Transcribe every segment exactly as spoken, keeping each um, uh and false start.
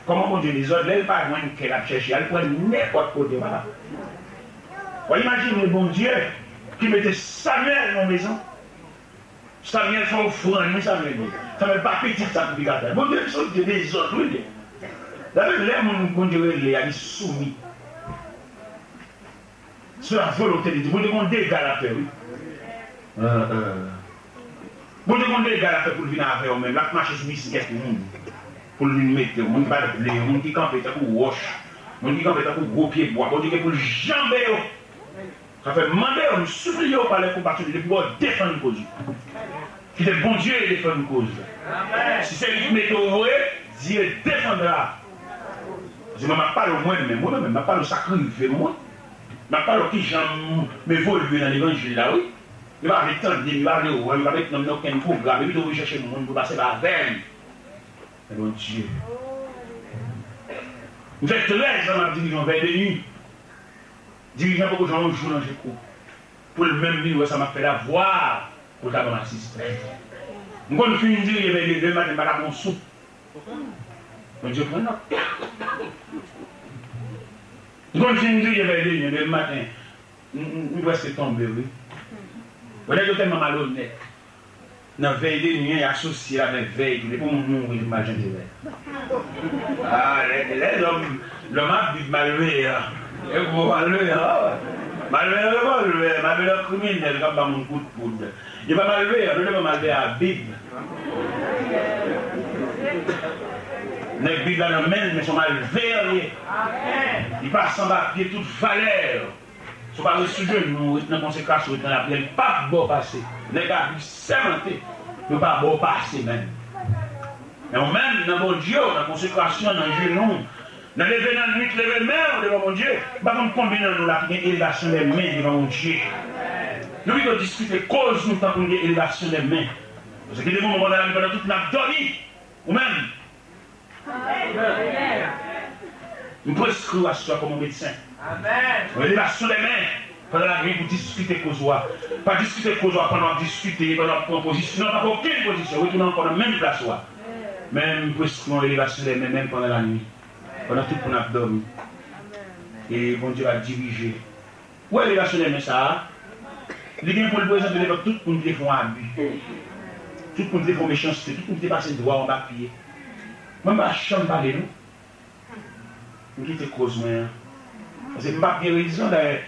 Kòman Bondye dezòd? Lè l pa jwenn kè l ap chèche a, l pran nenpòt kote, papa. W a imajine Bondye ki mete Samyèl nan mezon. Samyèl fè ofrann, wi, Samyèl di. Samyèl pa pitit sakrifikatè. Bondye se yon Dye dezòd, wi, li ye. Dayè, lè moun Bondye rele a, li soumi. Se la volonte de Dye. Bondye gen yon dega l ap fè, wi. Bondye gen yon dega l ap fè pou l vin avè w menm. L ap mache sou biskèt moun pou l vin mete w. Moun ki pa t vle yo, moun ki kanpe tankou wòch, moun ki kanpe tankou gwo pye bwa. Bondye gen pou l janbe yo. Sa fè m mande w, m sipliye w pa lè konpasyon de Dye pou w defann koz ou. Kite Bondye defann koz ou. Si se li ki mete w vre, Dieu défendra. Paske mwen, m ap pale w mwen menm, mwen menm, m ap pale w sa k rive m, mwen. M ap pale w kijan m evolye nan levanjil la, wi. Yo pa vle tande m, yo pa vle wè m, yo pa met non m nan okenn pwogram, yo pito vle chèche moun pou pase pa avè m. Men Bondye. M fè trèz an m ap dirije yon vèy de nwi. Dirijan poko jwenn yon jou nan je kou pou l menm vin wè sa m ap fè la, vwa pou l ta ban m asistans. M konn fin dirije vèy de, de maten, m pa ka pran yon sou. Bondye pran nòt. M konn fin dirije vèy de, de maten, m, m, m prèske tonbe, wi. Bon, nèg yo tèlman malonèt. Nan vèy de nwi an, y asosye l avèk vèy tou. Depi yon moun mouri, li mal chante vèy. Ah, lè, lè lòm, lòm ap viv malveyan. E gwo malveyan, ah. Malveyan revòlvè, malveyan kriminèl k ap ba moun kout poud. Yo pa malveyan, nou te pa malveyan a Bib. Nèg Bib la nan men l, men se yon malveyan li ye. Li pa san papye tout valè. Si w pa ret sou jenou w, ret nan konsekrasyon, ret nan lapriyè, li p ap ba w pase. Nèg la vin sèmante, yo pa ba w pase menm. Men ou menm, nan Bondye w, nan konsekrasyon, nan jenou w, nan leve nan nwit, leve men w devan Bondye, m pa konn konbyen nan nou la ki gen elevasyon de men devan Bondye. Nou pito diskite koz nou tankou n gen elevasyon de men. Paske gen de moman pandan lannwit, pandan tout n ap dòmi, ou menm, M preskri w aswè kòm yon medsen. Yon elevasyon de men pandan lannwit pou diskite koz ou a. Pa diskite koz ou a pandan w ap diskite, pandan w ap pran pozisyon. Non, pa pran okenn pozisyon. Retounen ankò nan menm plas ou a. Men m preskri yon elevasyon de men menm pandan lannwit. Pandan tout moun ap dòmi. E Bondye va dirije. Ou wè elevasyon de men sa a, li gen pou l prezante devan tout moun ki te fè yon abi. Tout moun ki te fè yon mechanste, tout moun ki te pase dwa anba pye. Mwen m pa janm pale non. M kite koz mwen an. Paske m p ap gen rezon dayè.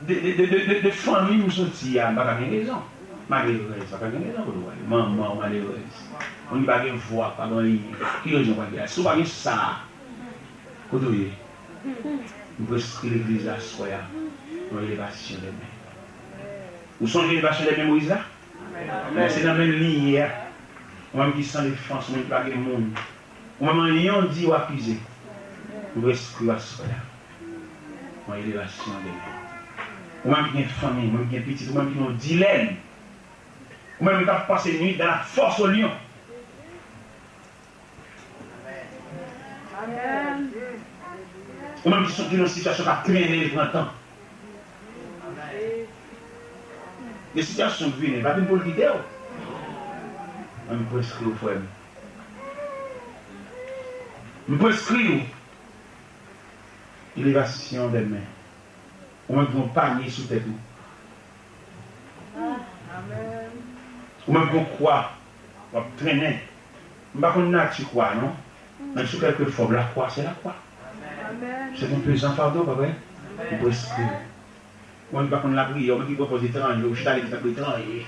De, de, de, de, de, de fanmi m soti a, m pa ka gen rezon. Malerèz, pa ka gen rezon kote w ale. Manman w malerèz. Moun ki pa gen vwa, pa gen anyen. Ki rezon w pral gen la? Si w pa gen sa, kote w ye? M preskri legliz la aswè a. Yon elevasyon de men. Ou sonje elevasyon de men Moyiz la? Men se nan men l li ye a. Ou menm ki san defans, ou menm ki pa gen moun. Ou menm anyen w di yo akize. M preskri w aswè a. Yon elevasyon de men. Ou menm ki gen fanmi, ou menm ki gen pitit, ou menm ki gen yon dilèm. Ou menm k ap pase nwit dans la fosse aux lions. Ou menm ki sot nan sitiyasyon k ap trennen, li pran tan. Gen sitiyasyon k vini, li pa vin pou l kite w. Mwen, m preskri w, frè m. M preskri w. Elevasyon de men. Ou menm ki gen yon panye sou tèt ou. Ou menm ki gen yon kwa w ap trennen. M pa konn nati kwa a non. Men sou kèlke fòm, lakwa se lakwa. Se yon pezan fado, pa vre? Ou preskri. Ou menm ki pa konn lapriyè, ou menm ki pran pòz etranje, ou chita legliz tankou etranje.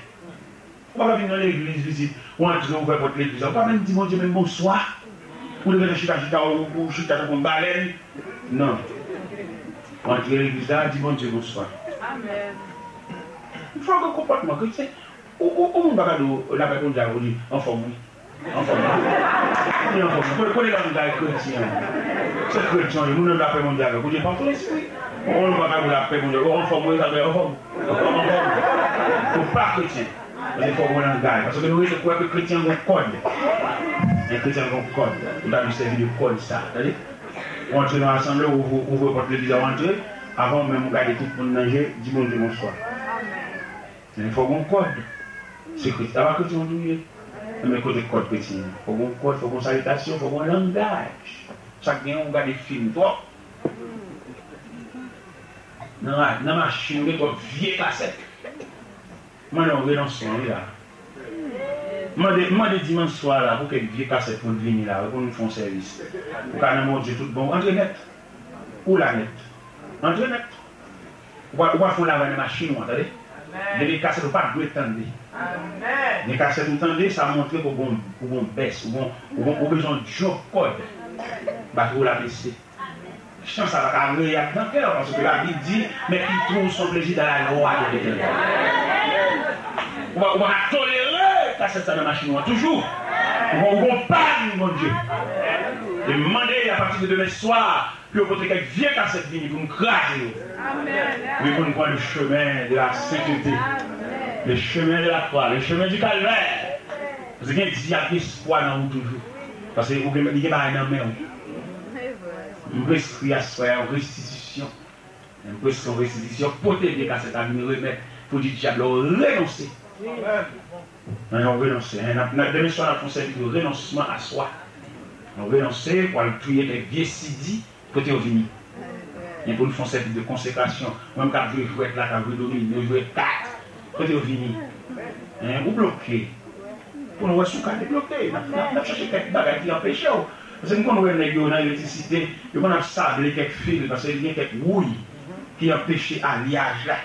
Ou pa ka vin nan legliz vizit, ou antre, ou ouvè pòt legliz la, ou pa menm di Bondye menm bonswa. Ou leve nan chita, chita, ou, ou chita tankou yon balèn. Non. Ou antre legliz la, di Bondye bonswa. Amèn. Fò gen konpòtman kretyen. Ou, ou, ou moun pa ka di w lapè Bondye avè w, ou di anfòm wi. Anfòm wi. Ou di anfòm wi. Kote, kote langay kretyen an? Se kretyen, moun nan lapè Bondye avè w, ou di pa fè lespri. Ou, ou pa ka di lapè Bondye, ou anfòm wi, sa vle anfòm. Anfòm. Ou pa kretyen. Mwen fò mwen langay. Paske nou rete kwè ke kretyen gon kòd. Men kretyen gon kòd. Ou ta dwe sèvi de kòd sa. Tande? Ou antre nan asanble, ou ouvri, ouvri pòt legliz la, ou antre. Avan ou menm ou gade tout moun nan je, di Bondye bonswa. Men fò gon kòd. Se kretyen. Apa kretyen ou ye? Men kote kòd kretyen an? Fòk gon kòd, fòk gon salitasyon, fòk gon langaj. Sa k gen, ou gade fim twòp. Nan, nan machin, ou gen twòp vye kasèt. Mande yon renonsman, wi, la. Mande, mande dimanch swa la pou kèk vye kasèt pou l vini la, wi, pou nou fè yon sèvis. Ou ka nan Bondye tout bon, antre nèt. Ou la nèt. Antre nèt. Ou pa, ou pa fè yon lavay nan machin ou an, tande? Gen de kasèt ou pa dwe tande. Gen kasèt ou tande, sa montre ke ou gon, ou gon bès, ou gon, ou gon, ou bezwen yon djòk kòd. Batri w la bese. Chan sa pa ka reyèl nan kè w, paske Labib di, mais qui trouve son plaisir dans la loi de l'Éternel. Ou pa, ou pa ka tolere kasèt sa nan machin ou an toujou. Ou gon, ou gon pa vin Bondye. E mande apati de demen swa, pou yo pote kèk vye kasèt vini pou n kraze yo. Wi, pou n pran le chemin de la sainteté, le chemin de la croix, le chemin du calvaire. Paske gen dyab gen espwa nan ou toujou. Paske ou gen, li gen bagay nan men ou. M preskri aswè a yon restitisyon. M preskri yon restitisyon. Pote vye kasèt la vin remèt pou di dyab la ou renonse. Nan yon renonse. Nan, nan, demen swa, n ap fè yon sèvis de renonsman aswè. Yon renonse pou al touye kèk vye sidi. Kote yo vini? Men pou n fè yon sèvis de konsekrasyon. Mwen, m k ap jwe jwèt la, k ap jwe domino, jwe kat. Kote yo vini? Hein, ou bloke. Pou nou wè si w ka debloke. N ap, n ap, n ap chèche kèk bagay ki anpeche w. Paske m konn wè nèg yo nan elektrisite, yo konn ap sable kèk fil, paske gen kèk wouy ki anpeche alyaj la.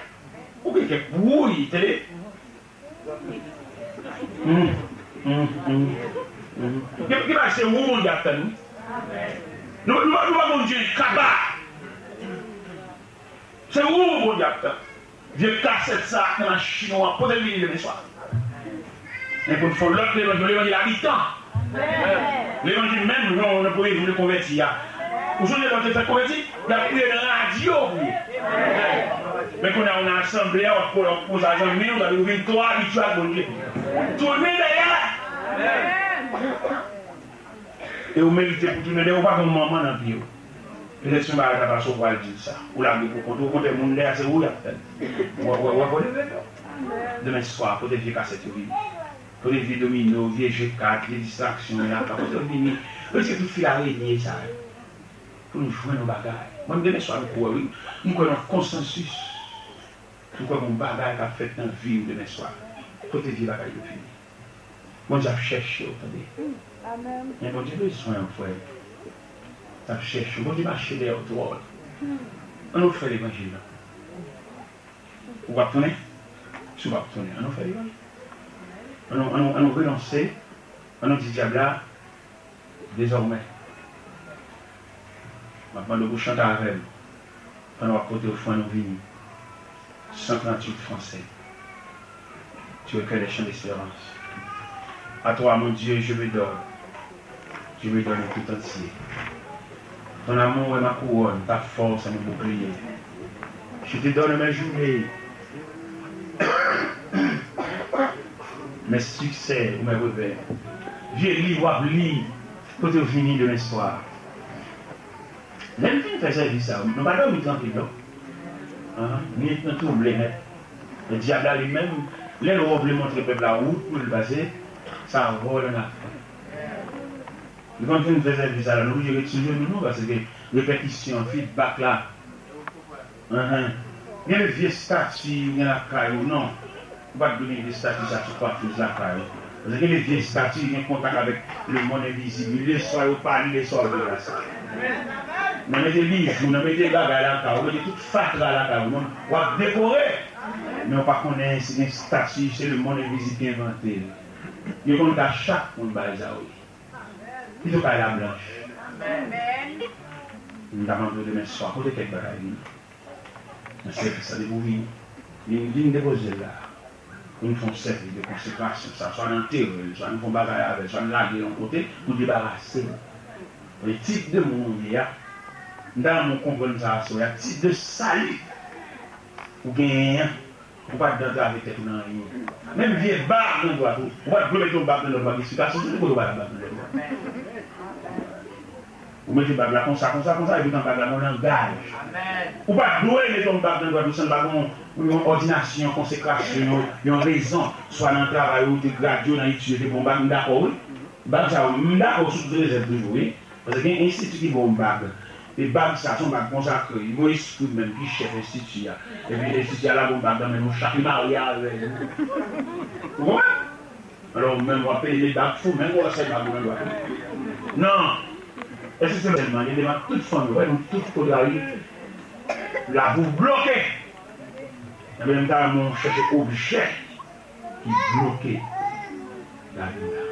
Ou gen kèk wouy, tande? Hum, hum, hum, hum. Gen, gen bagay se ou Bondye ap tann, wi. Nou, nou, nou pa Bondye kaba. Se ou Bondye ap tann. Vye kasèt sa ak nan machin ou an, pote l vini demen swa. Men pou n fè yon lòt levanjil, levanjil abitan. Levanjil menm, jan w nan premye jou w te konvèti a. Ou sonje lè w te fèk konvèti? Y ap kriye nan radyo pou yo. Men kounye a, ou nan asanble a, w ap ko-, w ap koze a zanmi w, gade ou vin twò abitye ak Bondye. Tounen dèyè! E ou merite pou tounen dèyè, ou pa gen manman nan pye w. Petèt se yon bagay ta pase, ou pral di l sa. Ou lage pou kont ou, okontrè, moun dèyè a, se ou y ap tann. W ap, w ap, w ap wè. Demen swa, pote vye kasèt yo vini. Pote vye domino, vye je kat, vye distraksyon, vye laka, pote yo vini. Retire tout fil arenye sa yo. Pou nou jwenn yon bagay. Mwen, demen swa, m kwè, wi. M kwè nan konsansis. M kwè gon bagay k ap fèt nan vi m demen swa. Pote vye bagay yo vini. Bondye ap chèche w, tande. Men Bondye bezwen w, frè. L ap chèche w. Bondye mache dèyè w twò. Ann nou fè levanjil la. Ou p ap tounen? Si w p ap tounen, ann nou fè levanjil. Ann nou, ann nou, ann nou renonse. Ann nou di dyab la, dezòmè, m ap mande w pou w chante avè m pandan w ap pote ofrann ou vini. Cent trente-huit français. Tu es que les chants d'espérance. À toi, mon Dieu, je me donne. Je me donne tout entier. Ton amour est ma couronne, ta force est mon bouclier. Je te donne mes journées, mes succès ou mes revers. Vye liv w ap li, kote w vini demen swa. Lè n fin fè sèvis sa, nou pa dòmi trankil, non. Anhan, nwit nan twouble nèt. Men dyab la, li menm, lè l wè w vle montre pèp la wout pou l pase, sa vòlè n ap fè. Nou konn fin fè sèvis sa la, nou oblije ret sou jenou nou, paske repèkisyon, feedback la. Anhan. Gen de vye estati ou gen lakay ou, non. Ou pa t dwe gen vye estati sa sou kwafiz lakay ou. Paske gen de vye estati gen kontak avèk lemonn envizib. Li lè swa yo pa li, lè swa yo deplase. Nan mete bijou, nan mete bagay lakay ou, mete tout fatra lakay ou, non. W ap dekore. Men w pa konnen si gen estati, se lemonn envizib ki envante l. Yo konn ka chak moun bay sa, wi. Pito kay la blanch. M ta mande w demen swa, pote kèk bagay vini. Nan sèvis sa, depi w vini, vin, vin depoze l la. Pou nou fè yon sèvis de konsekrasyon sa, swa n antere l, swa nou fè yon bagay avè l, swa n lage l yon kote pou debarase l. E tip de moun ou ye a, m ta renmen w konprann sa aswè a, tip de sali ou genyen an, ou pa t dwe antrave tèt ou nan anyen. Menm vye bab nan dwèt ou, ou pa t dwe mete yon bab nan dwèt ou, pa gen eksplikasyon, se kote ou pa t bab nan dwèt ou. Ou mete bag la konsa, konsa, konsa, epi tan bag la gon langaj. Ou pa dwe mete yon bag nan dwèt ou san bag yon, yon òdinasyon, yon konsekrasyon, yon, yon rezon. Swa nan travay ou te gradye, nan etid ou te bon bag, m dakò wi. Bag sa yo, m dakò sou tout rezèv toujou wi. Paske gen enstiti ki ba w bag. E bag sa, se yon bag konsakre. Yon espri menm ki chèf enstiti a. Epi enstiti a lage yon bag nan men nou chak, li marye avè nou. Ou konprann? Alò, ou menm w ap peye bag fou, menm w ap sèl bag ou nan dwèt ou. Non! Èske se sèlman, gen devan tout fanmi, wè, nou tout kote a ye. Lavi w bloke! Ebyen, m ta renmen w chèche objè ki bloke lavi w la.